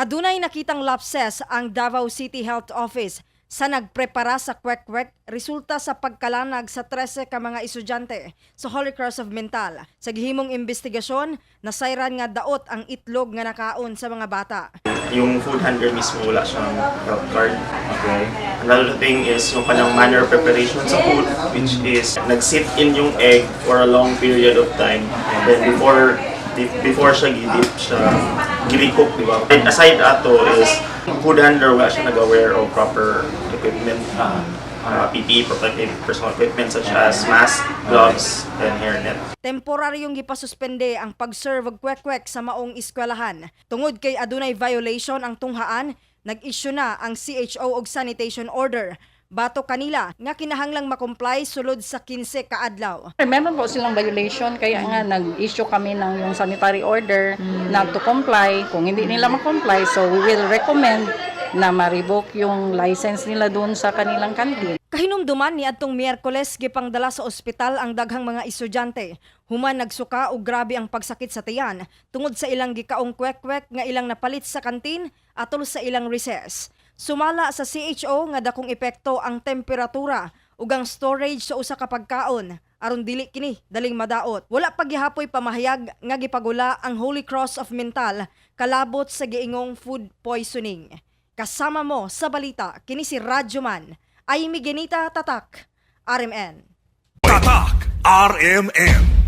Adunay nakitang lapses ang Davao City Health Office sa nagprepara sa kwek-kwek, resulta sa pagkalanag sa 13 ka mga estudyante sa Holy Cross of Mintal. Sa gihimong investigasyon, nasayran nga daot ang itlog nga nakaon sa mga bata. Yung food handler mismo, wala siyang health card. Okay. Another thing is yung kanyang manner of preparation sa food, which is nag-sit in yung egg for a long period of time. And then before siya gidip siya, gi-recook, di ba? And aside ato is food handler, wala siya nag-aware of proper equipment, PPE, protective personal equipment such as mask, gloves, and hairnet. Temporaryong gipasuspende ang pag-serve og kwek-kwek sa maong eskwelahan. Tungod kay adunay violation ang tunghaan, nag-issue na ang CHO og sanitation order batok kanila nga kinahanglang makomply sulod sa 15 ka adlaw. Meron po silang violation, kaya nga nag-issue kami ng yung sanitary order na to comply. Kung hindi nila ma-comply, so we will recommend na ma-revoke yung license nila doon sa kanilang canteen. Kahinumduman, niadtong Miyerkules, gipangdala sa ospital ang daghang mga estudyante human nagsuka og grabe ang pagsakit sa tiyan tungod sa ilang gikaong kwek-kwek nga ilang napalit sa kantin atol sa ilang recess. Sumala sa CHO nga dakong epekto ang temperatura ug ang storage sa usa ka pagkaon aron dili kini daling madaot. Wala pa gihapoy pamahayag nga gipagula ang Holy Cross of Mintal kalabot sa giingong food poisoning. Kasama mo sa balita, kini si Radyoman Amy Genita. Tatak, RMN. Tatak RMN.